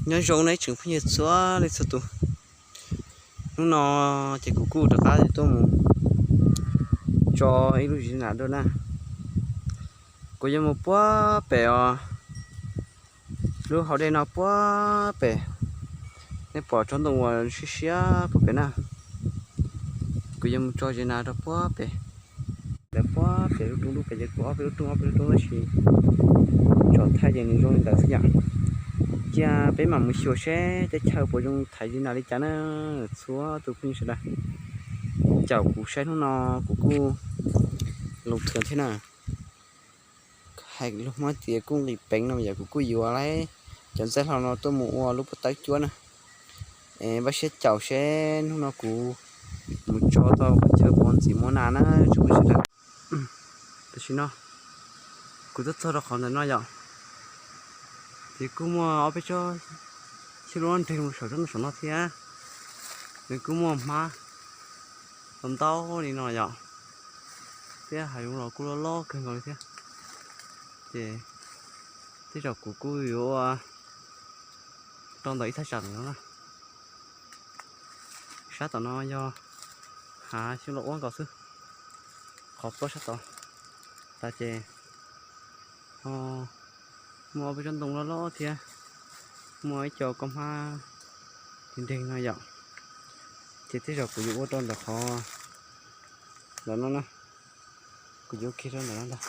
Nyob zoo nej tsoom phooj ywg txhua leej txhua tus. Hnub no ces kuv kuj rov qab tuaj mus tso ib lub zeb nas dua na. Kuv yuav mus puag pem os, lub hauv dej no puag pem. Nej pom tsob ntoo uas siab siab puag pem na. Kuv yuav mus tso zeb nas rau puag pem. Ntawm puag pem lub roob lub pem ces kuj ob peb lub roob ob peb lub roob tab sis tsom thaij ces nws zoo li ntawd xwb yom. Cia peb mam mus xyuas seb teb chaws puas zoo thaiv zeb nas li cas na txhua tus phooj ywg sawv daws. Caum kuv saib hnub no kuv kuj lus kawg thiab na. Hais lus Hmoob tias kuj nqis peev no yog kuv kuj yuav lawm cov ntxaij hlau no tuaj mus ua lub pob tawb cuab na. Es npaj siab caum seb hnub no kuv mus tso tau qhov chaw pov ntxiv muab nas na tsoom phooj ywg sawv daws. Tam sim no kuv twb txog rau qhov ntawm no yom, ces kuj muaj ob peb tsob xyoob loj nreeg saum tsob ntoo saum no thiab. Nws kuj muaj hmab tau ntau li no yom, thiab hav zoov los kuj loj loj kawg nkaus li thiab. Ces tej zaum kuv kuj yuav ua rau ntawm ib thaj tsam ntawm no na. Sab tom no yog hav xyoob loj ua nkaus xwb. Qhov plaub sab tod tas ces ho muaj ob peb tsob ntoo loj loj thiab, muaj ib co koj hmab nreeg nreeg no yom. Ces tej zaum kuv yuav ua rau ntawm qhov ntawm no na, kuv yuav kiag rau ntawm no ntag.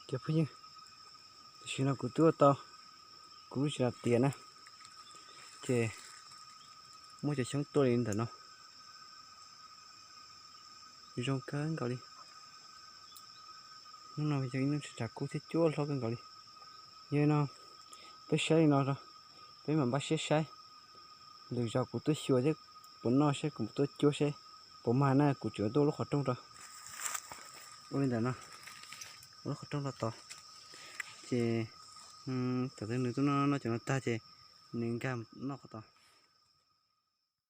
Cov phooj ywg, tam sim no kuv twb ua tau kuv lub tsev los tiav na, ces muab cov xyoob tuaj li ntawm no, zoo kawg nkaus li. Hnub no yog ib hnub tshav kub thiab cuab hlob kawg nkaus li. Yog li no, peb saib li no, peb mam npaj siab saib. Lwm zaus kuv tuaj xyuas thiab, puas noj seb kuv tuaj cuab seb puas mag na, kuv tseem tuaj lub qhov rooj rau. Ua li ntawm no, ua lub qhov rooj rau tod, ces thaum twg nws tuaj noj cov no tag ces nws nkag noj qhov tod.